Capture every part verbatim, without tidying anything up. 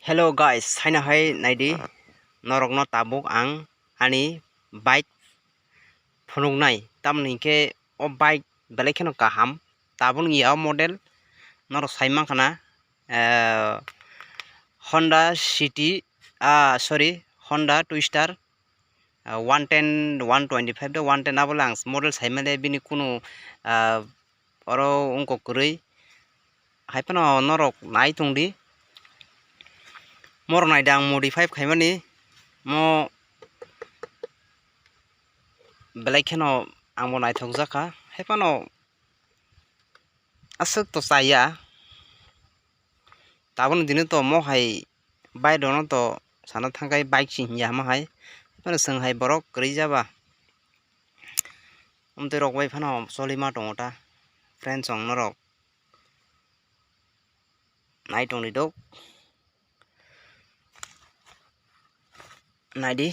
Hello guys, haino hai naidi, norokno tabuk ang ani bike phunuknai, tamoni hinkhe o bike belai kheno kaham, tabukni ya o model norok sai mankha na, eh, Honda City, ah, sorry, Honda Twister, ah, one ten, one twenty five de one ten abo le ang model sai male bini kunu, ah, oro wngkok kwrwi. Hai phano norok nai tongdi. Morok naida ang modify khaimani. Mo belai kheno angbo naithok jakha. Hai phano aswk to chaya. Tabukni dino to mo hai bike rokno to sana thangkhai bike se hinya hama hai. Phano chwng hai borok kwrwi jaba. Amtwi rok bai phano choli ma tongo ta. Friends rok norok nai tongdi dok. Naidi.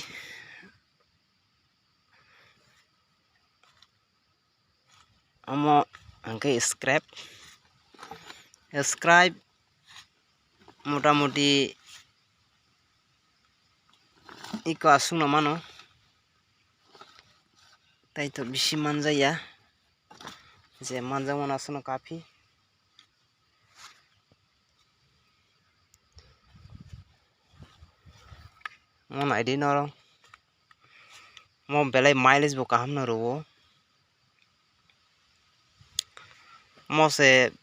Omo hwnkhe scrap. Scrap motamoti iko aswkno mano. Tei to bisi manjaya. Je manjakmano aswkno kaphih. Mo naidi norok. Mo belai mileage bo kaham no rwo. Mo se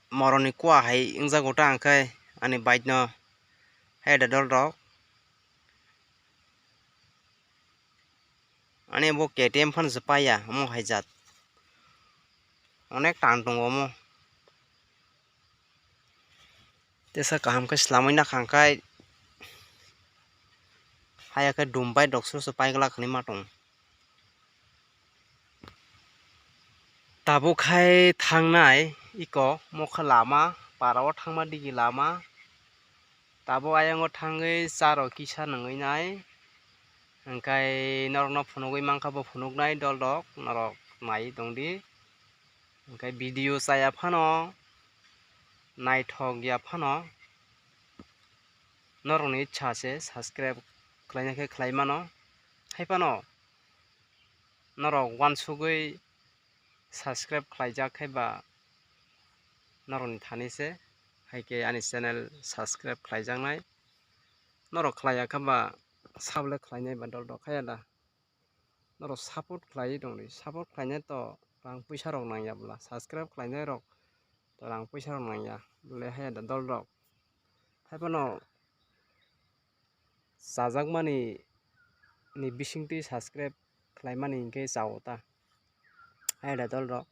moroni kua hai wngjago ta hwnkhe ani bike no hai da dol rok. Ani bo K T M phano se paiya omo hai jat. Onek tang tongo omo. Tesa kaham khe swlamwi nakha hwnkhe haya khe dum bai rok se pai glak hinwi ma tong. Tabuk khai thangnai iko mokha lama, para o thangma digi lama. Tabuk ayang o thangwi cha rok kisa nangwi nai. Hwnkhe norokno phunugwi mankha bo phunuknai dol rok, norok nai tongdi. Hwnkhe video chaya phano, naithok ya phano, norokni ichha se subscribe khlaina khe khlai mano. Hai phano norok uansugwi subscribe khlaijak khe ba norokni thani se, hai khe ani channel subscribe khlaijaknai. Norok khlaiya khe ba sabo le khlainai ba dol rok haya da. Norok support khlaiwi tongdi, support khlainai to rang puisa rok nangya bwla, subscribe khlainai rok to rang puisa rok nangya bwle haya da dol rok. Hai phano chajakmani ni bisingtwi subscribe khlaimani hinkhe chao ta. Haya da dol rok.